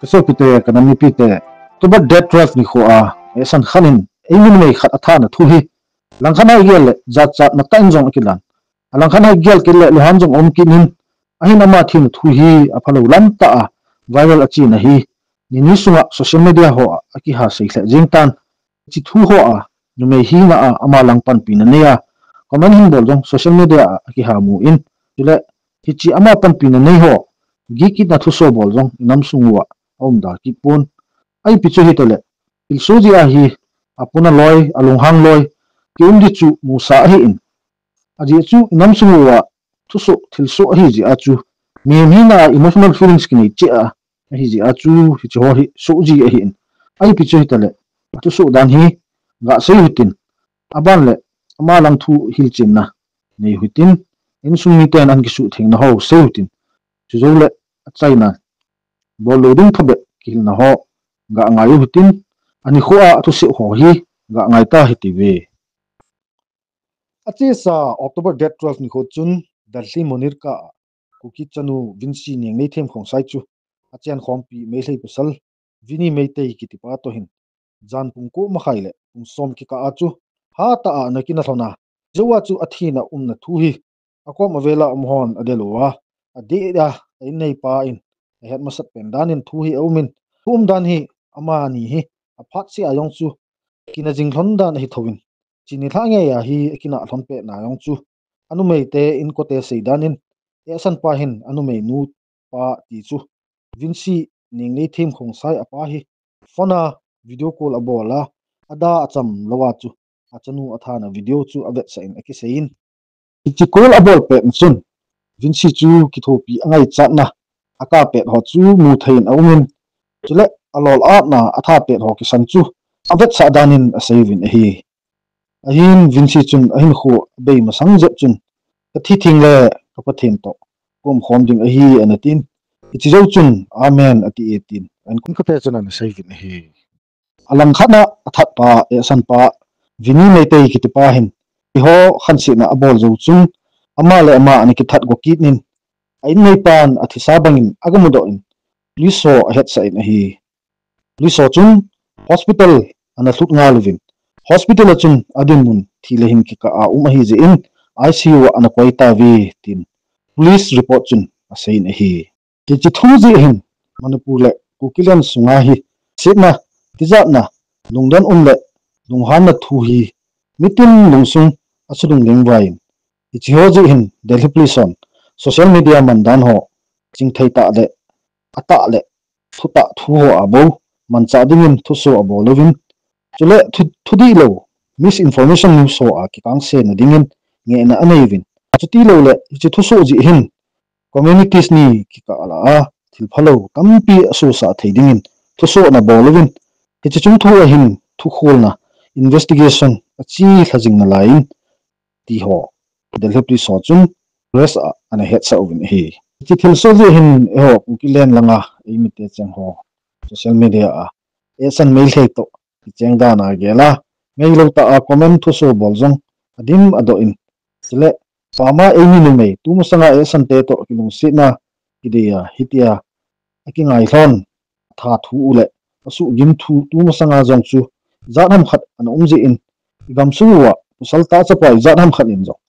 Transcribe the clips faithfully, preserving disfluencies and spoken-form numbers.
Kasopite, kanam mipite, October date twelve nikho a, eh, ehsan khat in, eimi numei khat athana thu hi, langkhat a igel le, jachatna tah in jong akilan. Alangkhat a igel kit le, lunghang jong aum kit in, ahin ama thina thu hi, aphalou lam tah a, viral achen ahi, nini sunga social media ho a, akiha sei lheh jeng tan, hiche thu ho a, numei hina a, ama lang panpina nei a, comment hin bol jong social media a, akiha mu in, chule, hiche ama panpina nei ho, gikitna thuso bol jong, inam sung uva, aum da kit pon. Ahi pi chu hitale, thilsoh jeh a hi, apona loi, alunghang loi, kium di chu musa ahi in. Ajeh chu inam sung uva, thusoh, thilsoh ahi jeh a chu, mihem hina a emotional feelings kinei cheh a, ahi jeh a chu, hiche ho hi, soh ji ahi in. Ahi pi chu hitale, athusoh dan hi, gasei u hitin. Aban le, ama lang thu hilchenna, nei u hitin. Insung miten ana kisuhthengna ho, sei u hitin. Chujou le, achaina, bol lou ding phabep, kihilna ho, gangai u hitin. Anikho a, athusei ho hi, gangai ta hite ve. Achesa October date twelve nikho chun Delhi Munirka a Kuki chanu Vinci Nengneithem Khongsai chu achen khompi Meitei pasal Vini Meitei kitipa toh hin jan pung ko makhai le pung som kikah a chu hatah a ana kinah lhon a, jou a chu athina umna thu hi akom avela um hon adel uva, adeh a a inneipa in ahet masat pen dan in thu hi aum in, thu um dan hi amani hi aphat seh a jong chu kinah jing lhon dan ahi thouvin, chuni lha ngei a hi akinah lhon petna jong chu anumeite inkote sei dan in, ehsan pa hin anumeinu pa ti chu Vinci Nengneithem Khongsai apa hi phone a video call abol a, ada acham lou a chu achanu athana video chu avetsah in akisei in, hiche call abol pet chun Vinci chu kithopi angaichatna akah pet ho chu mu thei in aum in, chule alol atna atha pet ho kisan chu avetsah dan in asei uvin ahi. Ahin Vinci chun ahinkho abei masang jep chun, kathi theng le ka Pathen toh kaum khom ding ahi, ana tin. Hiche jou chun, Amen, ati e tin, ahin, ahinkote chun ana sei uvin ahi. Alangkhat a athat pa, ehsan pa, Vini Meitei kitipa hin, eiho khansetna abol jou chun, ama le ama ana kithat go kit in, a inneipan athisa bangin aga mudoh in, police ho ahetsah in ahi. Police ho chun hospital ana lhut ngal uvin, hospital a chun adinmun thi le hin kikah a um ahi jeh in, I C U a ana koi tauve tin police report chun asei in ahi. Hiche thu jeh hin Manipur le Kukiland sunga hi setna, tijatna, lungdon um le lunghanna thu hi mitin lungsung asulung lengvai in, hiche ho jeh hin Delhi Police hon social media mandan ho chingthei tah le atah le thutah thu ho a bou manchah dingin thuso abol uvin, chule thu, thudihlou, misinformation news ho a kikangse na dingin ngehna anei uvin, chutilou le hiche thuso jeh hin communities ni kikah lah a thil phalou tampi asosah thei dingin thuso ana bol uvin, hiche chungthu a hin thukholna investigation ache lha jing nalai in, ti ho Delhi Police ho chun press a ana hetsah uvin ahi. Hiche thilsoh jeh hin eiho Kukiland langa eimite cheng ho social media a ehsan Meitei toh kicheng dan a gel a, ngeilou tah a comment thuso bol jong adim adoh in, chule pama eimi numei tumasanga ehsan te toh kilungsetna kidei a hitia akingai lhon tha thu u le asuhgim thu tumasanga jong chu ijat ham khat ana um jeh in, igamsung uva pasal tah chapa ijat ham khat in jong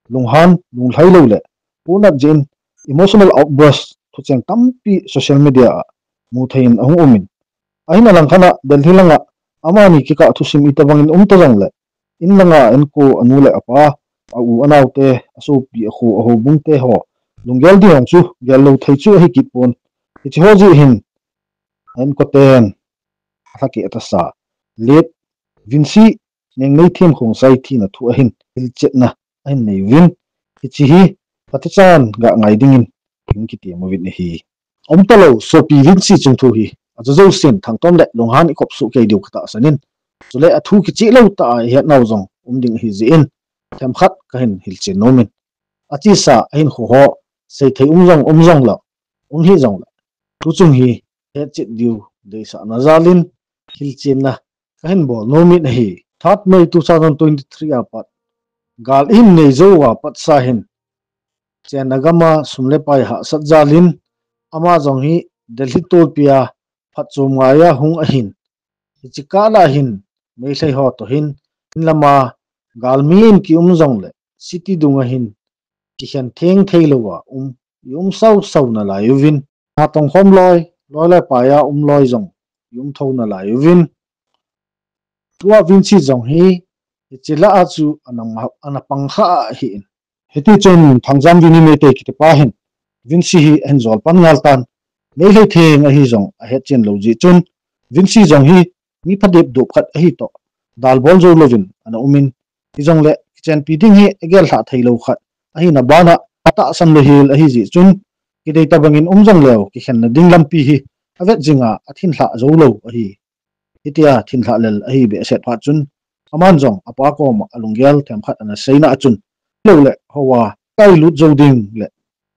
lunghan lunglhai lou le ponat jeh in emotional outburst thucheng tampi social media a mu thei in ahung um in, ahin alangkhat a Delhi langa amani kikah thusim itobang in um ta jongle, in langa inko anu le apa, a u anaote, asopi, akho, ahoubung te ho lunggel ding jong chu gel lou thei chu ahi kit pon. Hiche ho jeh hin a inkoten alhakeh atasa late Vinci Nengneithem Khongsai thina thu a hin hilchetna ahin nei uvin, hiche hi phatechan gangai dingin hung kitem uvin ahi. Umtalou sopi Vinci chungthu hi ajo jousen thangtom le lunghan ikop soh kei diu katahsan in, chule athu kichehlou tah a ihet nau jong um ding ahi jeh in themkhat kahin hilchen nom in, achesa ahinkho ho seithei um jong um jonglou, um hih jongle, tuchung hi hetchet diu deisahna jal in hilchenna kahin bol nom in ahi. Third May two thousand twenty-three a pat gal ihin nei jou uva patsa hin chenna gam a sum le pai hahsat jal in ama jong hi Delhi tolpi a phatchom ngaiya hung ahin. Hiche kah lah hin, Meitei ho toh hin, in lama galmi in kium jongle, city dunga hin, kikhen theng thei louva um, i um sau sau nalai uvin. Natong khom loi, loi le paiya um loi jong, i um thou nalai uvin. Tua Vinci jong hi, hiche lah a chu ana, ana pang kha ahin. Hiti chun Thangjam Vini Meitei kiti pa hin, Vinci hi ahin jol pan ngal tan, Meitei theng ahi jong ahet chen lou jeh chun, Vinci jong hi mi phadip dup khat ahi toh, dalbol jou louvin ana umin, hijongle kichenpi ding hi agel lhah thei lou khat ahina bana, atahsan lou hel ahi jeh chun, kidei tabangin um jongleu, kikhenna ding lampi hi avet jinga athin lhah jou lou ahi. Hitia thin lhah lel ahi behseh phat chun, aman jong apa koma alunggel themkhat ana seina a chun, lou le hoa kailut jou ding le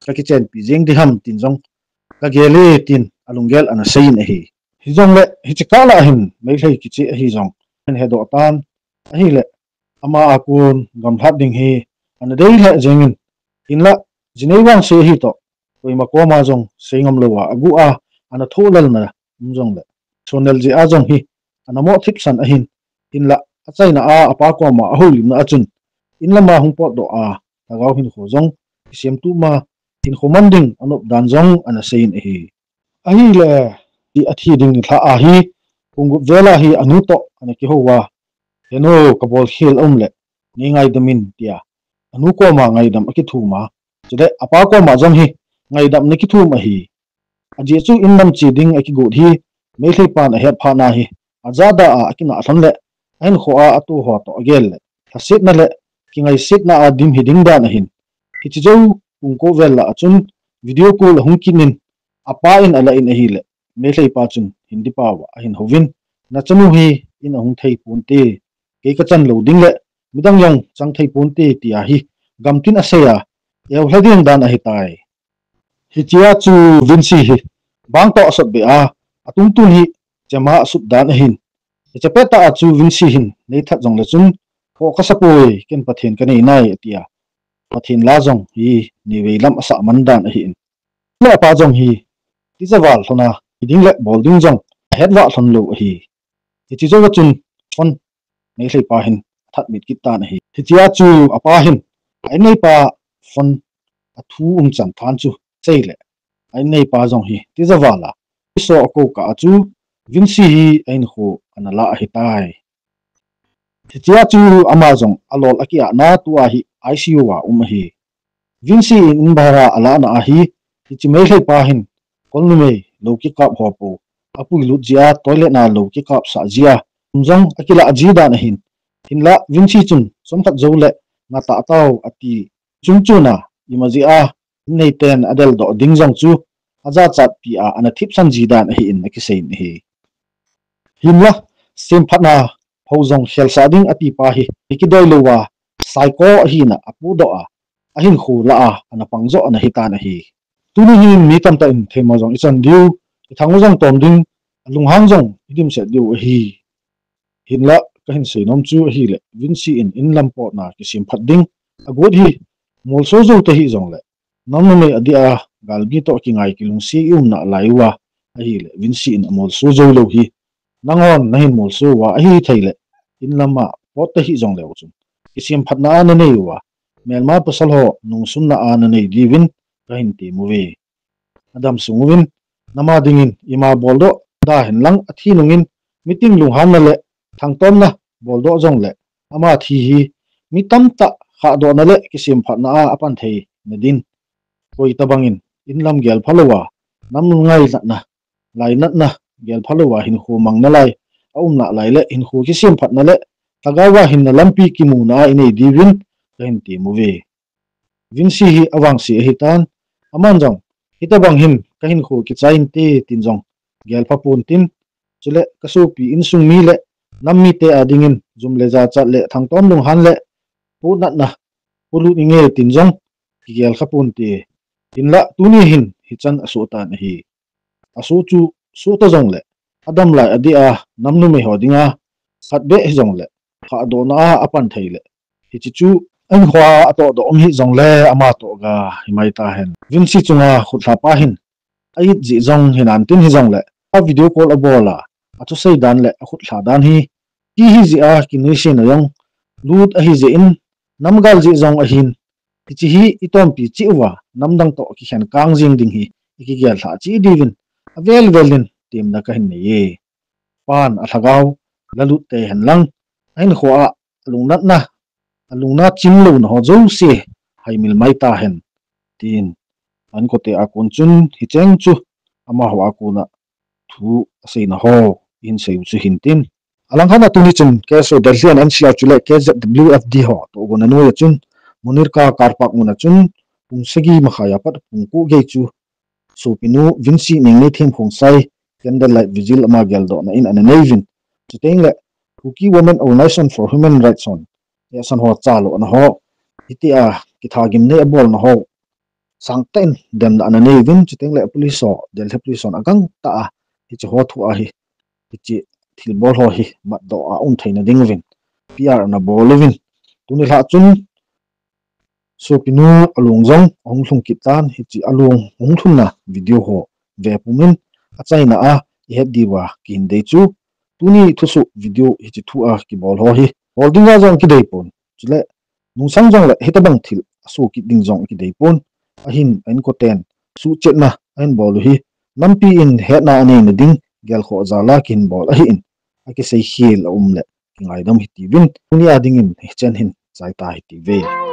kakichenpi jeng ding ham tin jong kagel e tin alunggel ana seiyin ahi. Hijongle hiche kah lah hin Meitei kiche ahi jong ahin hedoh tan ahile, ama a kon gamlhat ding hi ana dei lheh jengin, hinlah jinei vangse ahi toh, koima koma jong seingam louva aguh a ana thoh lelna um jongle, sonel jeh a jong hi ana mo thipsan ahin, hinlah achaina a apa koma ahoulimna a chun, in lama hung potdoh a, lhagao hinkho jong kisem tup ma, hinkho man ding anop dan jong ana seiyin ahi. Ahile, athi ding nilhah a hi, pung gup vel a hi anu toh ana kihou a, henu, kabol khel aum le, nei ngaidam in tia, anu koma ngaidam akithum a, chule apa koma jong hi ngaidam ana kithum ahi. Ajeh chu in lam che ding akigot hi, Meitei pan ahet phat na hi, ajahda a akinah lhon le, ahinkho a atu ho toh agel le, lhasetna le kingaisetna a dim hi ding dan ahin. Hiche jou pung ko vel lah a chun video call ahung kit in, apa in alah in ahile, Meitei pa chun Hindi pao a ahin houvin, nachanu hi in ahung thei ponte, kei kachan lou ding le midang jong chang thei ponte tia hi gamtin asei a, eulha ding dan ahitai. Hichea chu Vinci hi bang toh asot be a, atungtun hi chema asut dan ahin. Hiche pettah a chu Vinci hin nei that jongle chun, kho kasapoi, ken Pathen kanei nai atia, Pathen la jong hi nivei lam asah man dan ahin. Le apa jong hi tija val lhona, hiding le bol ding jong ahet vah lhon lou ahi. Hiche jouva chun phone Meitei pa hin athat mit kit tan ahi. Hichea chu apa hin a inneipa phone athu umchan than chu seile, a inneipa jong hi tija val a, iso akou kah a chu Vinci hi ahinkho ana lah ahitai. Hichea chu ama jong alol akiahna tua hi I C U a um ahi. Vinci in in bahar a alahna ahi, hiche Meitei pa hin kol numei lou kikap ho pou apuilut jeh a, toilet na lou kikapsah jeh a um jong akilah ji dan ahin. Hinlah Vinci chun chomkhat joule ngatah tao ati chungchon a, ima jeh a inneiten adeldoh ding jong chu ajachatpi a ana thipsan ji dan ahin akiseiyin ahi. Hinlah, semphatna ho jong khelsah ding atipa hi, ikidoi louva psycho ahina apohdoh a, ahinkho lah a ana pang joh ana hitan ahi. Tuni hin mi tamtah in theimo jong ichan diu, ithang u jong tom ding, alunghang jong idimset diu ahi. Hinlah kahin seinom chu ahile, Vinci in inlam potna kisemphat ding agot hi, molso jou tahih jongle, nam numei adeh a galmi toh kingai kilungset ium nalai uva ahile, Vinci in amolso joulou hi, nanghon nahin molso uva ahitheile, inlama pot tahih jongleu chun, kisemphatna a nanei uva, melma pasal ho nungsunna a nanei diuvin kahin temuve. Adamsung uvin, nama dingin ima boldoh da henlang, athi nungin meeting lunghanna le thangtomna boldoh jongle, ama thi hi mi tamtah khahdohna le kisemphatna a apan theina din, koi tobangin inlam gelpha louva, nam ngainatna, lainatna gelpha louva hinkho mang nalai, aum nalai le hinkho kisemphatna le lhagaova hinna lampi kimuna a inei diuvin kahin temuve. Vinci hi avangse ahitan, aman jong hitobang hin kahinkho kichai inte tin jong gelpha pontin, chule kasopi insung mi le nam mite adingin jum le jachat le thangtom lunghan le pohnatna polut inge tin jong kigelkha ponte. Hinlah tuni hin hichan asohtan ahi. Asoh chu sohta jongle, adamlai adeh a nam numei ho dinga khatbeh hijongle, khahdohna a apan theile, hiche chu ahinkhoa atohdoh um hih jongle ama toh ga himai tahen. Vinci chunga khutlhapa hin a-it jeh jong hinantin hijongle, video call abol a, athusei dan le akhutlha dan hi, ti hi jeh a kinuisatna jong lut ahi jeh in, namgal jeh jong ahin, hiche hi itompi cheh uva, namdang toh kikhen kang jing ding hi, ikigel lhah cheh diuvin, avel vel in temna kahin nei e. Pan alhagao lalut tei hen lang, ahinkho a alungnatna, alungna chimlouna ho jouse haimil mai tahen, tin, a inkote a kon chun hicheng chu amaho a kona thu aseina ho ihin sei u chu hintin. Alangkhat a tuni chun K S O Delhi and N C R chule K Z W F D ho tohgon a noiya chun Munirka car park muna chun pung sagi makhai a pat pung ko gei chu sopinu Vinci Nengneithem Khongsai candlelight vigil ama geldohna in ana nei uvin. Chutengle Kuki Women Organization for Human Rights hon, eh, asan ho chalona ho, hitia kitha gimnei abolna ho sangtah in demna ana nei uvin, chutengle police ho, Delhi police hon agangtah a hiche ho thua hi, hiche thilbol ho hi matdoh a um theina ding uvin P R ana bol uvin. Tuni lhah chun sopinu alung jong ahung lhung kit tan, hiche alung hung lhunna video ho ve pumin, achaina a ihet diuva kihin dei chu, tuni thusoh video hiche thua kibol ho hi bol dinga jong kidei pon, chule nungsang jongle hitobang thil asoh kit ding jong kidei pon. Ahin a inkoten suhchetna ahin bol u hi nampi in hetna aneina ding gelkhoh jal a kihin bol ahin, akiseikhel aumle kingaidam hitiuvin, tunia dingin hichen hin chaita hitiuve.